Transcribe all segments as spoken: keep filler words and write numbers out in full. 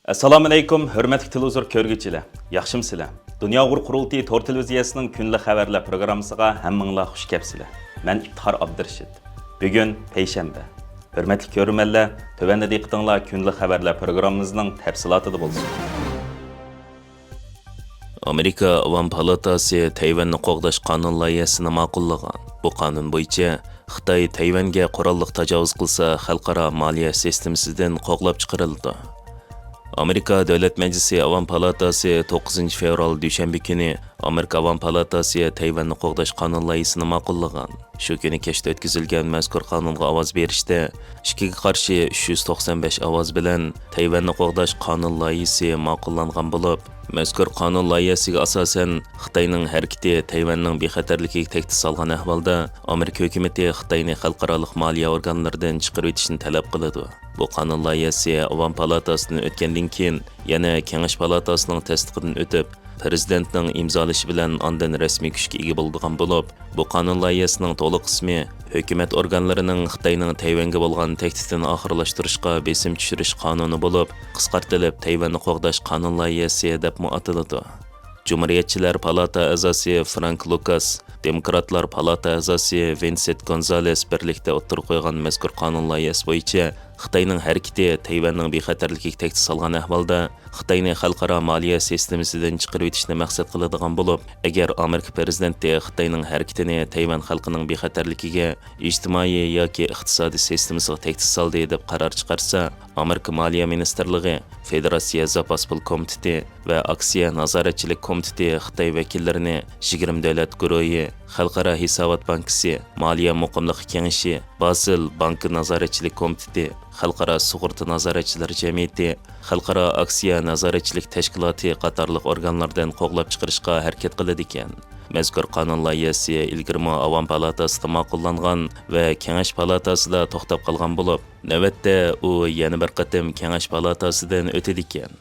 ئەسسالامۇئەلەيكۇم، ھۆرمەتلىك تېلېۋىزور كۆرگۈچىلەر، ياخشىمۇسىلەر؟ دۇنيا ئۇيغۇر قۇرۇلتىيى تور تېلېۋىزىيەسىنىڭ كۈندىلىك خەۋەرلەر پروگراممىسىغا ھەممىڭلار خۇش كەپسىلەر. مەن ئىپتىخار ئابدۇرېشىت. بۈگۈن پەيشەنبە. ھۆرمەتلىك كۆرۈرمەنلەر، تۆۋەندە دىققىتىڭلار كۈندىلىك خەۋەرلەر پروگراممىمىزنىڭ تەپسىلاتىدا بولسۇن. ئامېرىكا ئاۋام پالاتاسى تەيۋەننى قوغداش قانۇن لايىھەسىنى ماقۇللىغان. بۇ قانۇن بويىچە خىتاي تەيۋەنگە قوراللىق تاجاۋۇز قىلسا، خەلقئارا مالىيە سىستېمىسىدىن قوغلاپ چىقىرىلىدۇ. ئامېرىكا دۆلەت مەجلىسى ئاۋام پالاتاسى توققۇزىنچى فېۋرال دۈشەنبە كۈنى ئامېرىكا ئاۋام پالاتاسى تەيۋەننى قوغداش قانۇن لايىھەسىنى ماقۇللىغان. شۇ كۈنى كەچتە ئۆتكۈزۈلگەن مەزكۇر قانۇنغا ئاۋاز بېرىشتە ئىككىگە قارشى ئۈچ يۈز توقسان بەش ئاۋاز بىلەن تەيۋەننى قوغداش قانۇن لايىھىسى ماقۇللانغان بولۇپ، مەزكۇر قانۇن لايىھەسىگە ئاساسەن، خىتاينىڭ ھەرىكىتى تەيۋەننىڭ بىخەتەرلىكىگە تەھدىت سالغان ئەھۋالدا، ئامېرىكا ھۆكۈمىتى خىتاينى خەلقئارالىق مالىيە ئورگانلىرىدىن چىقىرىۋېتىشنى تەلەپ قىلىدۇ. بۇ قانۇن لايىھەسى ئاۋام پالاتاسىدىن ئۆتكەندىن كېيىن، يەنە كېڭەش پالاتاسىنىڭ تەستىقىدىن ئۆتۈپ، پىرېزىدېنتنىڭ ئىمزالىشى بىلەن ئاندىن رەسمىي كۈچكە ئىگە بولىدىغان بولۇپ، بۇ قانۇن لايىھەسىنىڭ تولۇق ئىسمى ھۆكۈمەت ئورگانلىرىنىڭ خىتاينىڭ تەيۋەنگە بولغان تەھدىتىنى ئاخىرلاشتۇرۇشقا بېسىم چۈشۈرۈش قانۇنى بولۇپ، قىسقارتىلىپ تەيۋەننى قوغداش قانۇن لايىھەسى دەپمۇ ئاتىلىدۇ. جۇمھۇرىيەتچىلەر پالاتا ئەزاسى فرانك لۇكاس، دېموكراتلار پالاتا ئەزاسى ۋىنسېنت گونزالېس بىرلىكتە ئوتتۇرىغا قويغان مەزكۇر قانۇن لايىھەسى بويىچە، خىتاينىڭ ھەرىكىتى تەيۋەننىڭ بىخەتەرلىكىگە تەھدىت سالغان ئەھۋالدا، خىتاينى خەلقئارا مالىيە سىستېمىسىدىن چىقىرىۋېتىشنى مەقسەت قىلىدىغان بولۇپ، ئەگەر ئامېرىكا پىرېزىدېنتى خىتاينىڭ ھەرىكىتىنى تەيۋەن خەلقىنىڭ بىخەتەرلىكىگە، ئىجتىمائىي ياكى ئىقتىسادىي سىستېمىسىغا تەھدىت سالدى دەپ قارار چىقارسا، ئامېرىكا مالىيە مىنىستىرلىقى، فېدېراتسىيە زاپاس پۇل كومىتېتى ۋە ئاكسىيە نازارەتچىلىك كومىتېتى خىتاي ۋەكىللىرىنى يىگىرمە دۆلەت گۇرۇھى، خەلقئارا ھېسابات بانكىسى، مالىيە مۇقىملىقى كېڭىشى، بازېل بانكا نازارەتچىلىك كومىتېتى، خەلقئارا سۇغۇرتا نازارەتچىلەر جەمئىيىتى، خەلقئارا ئاكسىيە نازارەتچىلىك تەشكىلاتى قاتارلىق ئورگانلاردىن قوغلاپ چىقىرىشقا ھەرىكەت قىلىدىكەن. مەزكۇر قانۇن لايىھەسى ئىلگىرىمۇ ئاۋام پالاتاسىدا ماقۇللانغان ۋە كېڭەش پالاتاسىدا توختاپ قالغان بولۇپ، نۆۋەتتە ئۇ يەنە بىر قېتىم كېڭەش پالاتاسىدىن ئۆتىدىكەن.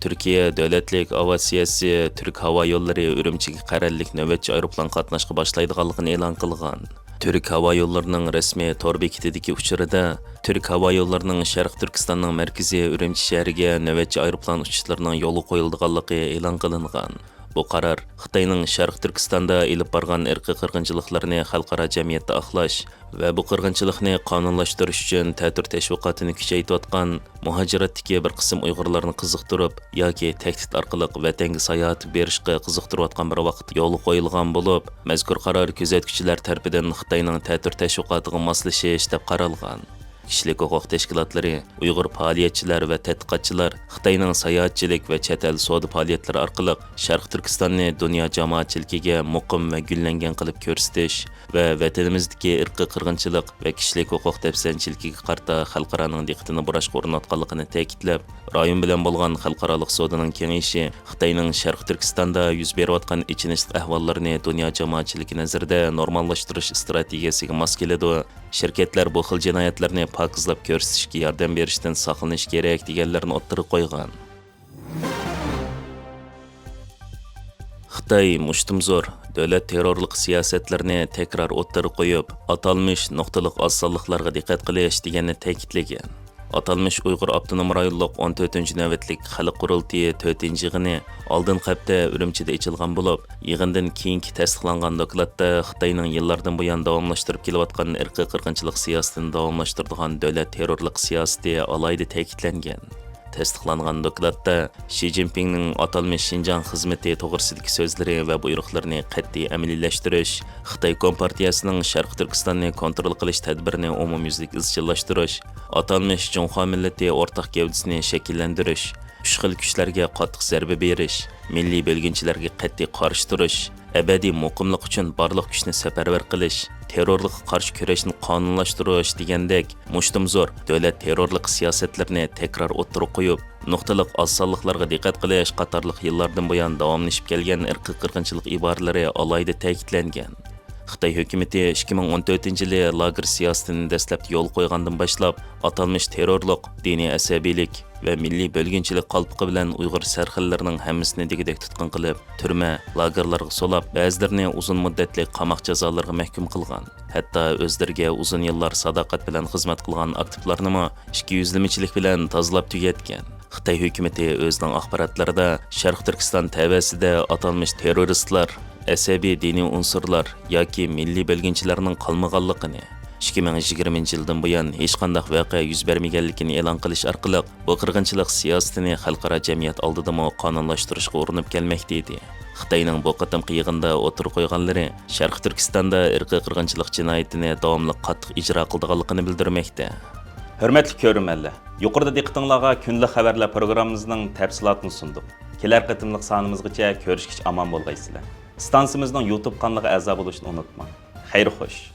تۈركىيە دۆلەتلىك ئاۋىئاتسىيەسى تۈرك ھاۋا يوللىرى ئۈرۈمچىگە قەرەللىك نۆۋەتچى ئايروپىلان قاتناشقا باشلايدىغانلىقىنى ئېلان قىلغان. تۈرك ھاۋا يوللىرىنىڭ رەسمىي تور بېكىتىدىكى ئۇچۇرىدا، تۈرك ھاۋا يوللىرىنىڭ شەرقىي تۈركىستاننىڭ مەركىزى ئۈرۈمچى شەھىرىگە نۆۋەتچى ئايروپىلان ئۇچۇشلىرىنىڭ يولغا قويۇلىدىغانلىقى ئېلان قىلىنغان. بۇ قارار خىتاينىڭ شەرقىي تۈركىستاندا ئېلىپ بارغان ئىرقىي قىرغىنچىلىقلىرىنى خەلقئارا جەمئىيەتتە ئاقلاش ۋە بۇ قىرغىنچىلىقنى قانۇنلاشتۇرۇش ئۈچۈن تەتۈر تەشۋىقاتىنى كۈچەيتىۋاتقان مۇھاجىرەتتىكى بىر قىسىم ئۇيغۇرلارنى قىزىقتۇرۇپ ياكى تەھدىت ئارقىلىق ۋەتەنگە ساياھەتكە بېرىشقا قىزىقتۇرۇۋاتقان بىر ۋاقىتتا يولغا قويۇلغان بولۇپ، مەزكۇر قارار كۆزەتكۈچىلەر تەرىپىدىن خىتاينىڭ تەتۈر تەشۋىقاتىغا ماسلىشىش دەپ قارالغان. كىشىلىك ھوقۇق تەشكىلاتلىرى، ئۇيغۇر پائالىيەتچىلەر ۋە تەتقىقاتچىلار خىتاينىڭ ساياھەتچىلىك ۋە چەت ئەل سودا پائالىيەتلىرى ئارقىلىق شەرقىي تۈركىستاننى دۇنيا جامائەتچىلىكىگە مۇقىم ۋە گۈللەنگەن قىلىپ كۆرسىتىش ۋە ۋەتىنىمىزدىكى ئىرقىي قىرغىنچىلىق ۋە كىشىلىك ھوقۇق دەپسەندىچىلىكىگە قارىتا خەلقئارانىڭ دىققىتىنى بۇراشقا ئۇرۇنۇۋاتقانلىقىنى تەكىتلەپ، رايون بىلەن بولغان خەلقئارالىق سودىنىڭ كېڭىيىشى خىتاينىڭ شەرقىي تۈركىستاندا يۈز بېرىۋاتقان ئېچىنىشلىق ئەھۋاللىرىنى دۇنيا جامائەتچىلىكى نەزىرىدە نورماللاشتۇرۇش ئىستراتېگىيەسىگە ماس كېلىدۇ. شىركەتلەر بۇ خىل جىنايەتلەرنى پاكىزلاپ كۆرسىتىشكە ياردەم بېرىشتىن ساقلىنىش كېرەك، دېگەنلەرنى ئوتتۇرىغا قويغان. خىتاي مۇشتۇمزور دۆلەت تېررورلۇق سىياسەتلىرىنى تەكرار ئوتتۇرىغا قويۇپ، ئاتالمىش نۇقتىلىق ئاز سانلىقلارغا دىققەت قىلىش دېگەننى تەكىتلىگەن. ئاتالمىش ئۇيغۇر ئاپتونوم رايونلۇق ئون تۆتىنچى نۆۋەتلىك خەلق قۇرۇلتىيى تۆتىنچى يىغىنى ئالدىنقى ھەپتە ئۈرۈمچىدە ئېچىلغان بولۇپ، يىغىندىن كېيىنكى تەستىقلانغان دوكلاتتا خىتاينىڭ يىللاردىن بۇيان داۋاملاشتۇرۇپ كېلىۋاتقان ئىرقىي قىرغىنچىلىق سىياسىتىنى داۋاملاشتۇرىدىغان دۆلەت تېررورلۇق سىياسىتى ئالاھىدە تەكىتلەنگەن. تەستىقلانغان دوكلاتتا شى جىنپىڭنىڭ ئاتالمىش شىنجاڭ خىزمىتى توغرىسىدىكى سۆزلىرى ۋە بۇيرۇقلىرىنى قەتئىي ئەمەلىيلەشتۈرۈش، خىتاي كومپارتىيەسىنىڭ شەرقىي تۈركىستاننى كونترول قىلىش تەدبىرىنى ئومۇميۈزلۈك ئىزچىللاشتۇرۇش، ئاتالمىش جۇڭخۇا مىللىتى ئورتاق گەۋدىسىنى شەكىللەندۈرۈش، ئۈچ خىل كۈچلەرگە قاتتىق زەربە بېرىش، مىللىي بۆلگۈنچىلەرگە قەتئىي قارشى تۇرۇش، ئەبەدىي مۇقىملىق ئۈچۈن بارلىق كۈچنى سەپەرۋەر قىلىش، تېررورلۇققا قارشى كۈرەشنى قانۇنلاشتۇرۇش دېگەندەك مۇشتۇمزور دۆلەت تېررورلۇق سىياسەتلىرىنى تەكرار ئوتتۇرىغا قويۇپ، نۇقتىلىق ئاز سانلىقلارغا دىققەت قىلىش قاتارلىق يىللاردىن بۇيان داۋاملىشىپ كەلگەن ئىرقىي قىرغىنچىلىق ئىبارىلىرى ئالاھىدە تەكىتلەنگەن. خىتاي ھۆكۈمىتى ئىككى مىڭ ئون تۆتىنچى يىلى لاگېر سىياسىتىنى دەسلەپتە يولغا قويغاندىن باشلاپ، ئاتالمىش تېررورلۇق، دىنىي ئەسەبىيلىك ۋە مىللىي بۆلگۈنچىلىك قالپىقى بىلەن ئۇيغۇر سەرخىللىرىنىڭ ھەممىسىنى دېگۈدەك تۇتقۇن قىلىپ، تۈرمە، لاگېرلارغا سولاپ، بەزىلىرىنى ئۇزۇن مۇددەتلىك قاماق جازالىرىغا مەھكۇم قىلغان. ھەتتا ئۆزلىرىگە ئۇزۇن يىللار ساداقەت بىلەن خىزمەت قىلغان ئاكتىپلارنىمۇ ئىككى يۈزلىمىچىلىك بىلەن تازىلاپ تۈگەتكەن. خىتاي ھۆكۈمىتى ئۆزىنىڭ ئاخباراتلىرىدا شەرقىي تۈركىستان تەۋەسىدە ئاتالمىش تېررورىستلار، ئەسەبىي دىنىي ئۇنسۇرلار ياكى مىللىي بۆلگۈنچىلەرنىڭ قالمىغانلىقىنى، ئىككى مىڭ يىگىرمىنچى يىلدىن بۇيان ھېچقانداق ۋەقە يۈز بەرمىگەنلىكىنى ئېلان قىلىش ئارقىلىق، بۇ قىرغىنچىلىق سىياسىتىنى خەلقئارا جەمئىيەت ئالدىدىمۇ قانۇنلاشتۇرۇشقا ئۇرۇنۇپ كەلمەكتە ئىدى. خىتاينىڭ بۇ قېتىمقى يىغىندا ئوتتۇرىغا قويغانلىرى شەرقىي تۈركىستاندا ئىرقىي قىرغىنچىلىق جىنايىتىنى داۋاملىق قاتتىق ئىجرا قىلىدىغانلىقىنى بىلدۈرمەكتە. ھۆرمەتلىك كۆرۈرمەنلەر، يۇقىرىدا دىققىتىڭلارغا كۈندىلىك خەۋەرلەر پروگراممىمىزنىڭ تەپسىلاتىنى سۇندۇق. كېلەر قېتىملىق سانىمىزغىچە كۆرۈشكىچە ئامان بولغايسىلەر. ئىستانسىمىزنىڭ يۇتۇب قانىلىغا ئەزا بولۇشنى ئۇنتۇماڭ. خەير خوش.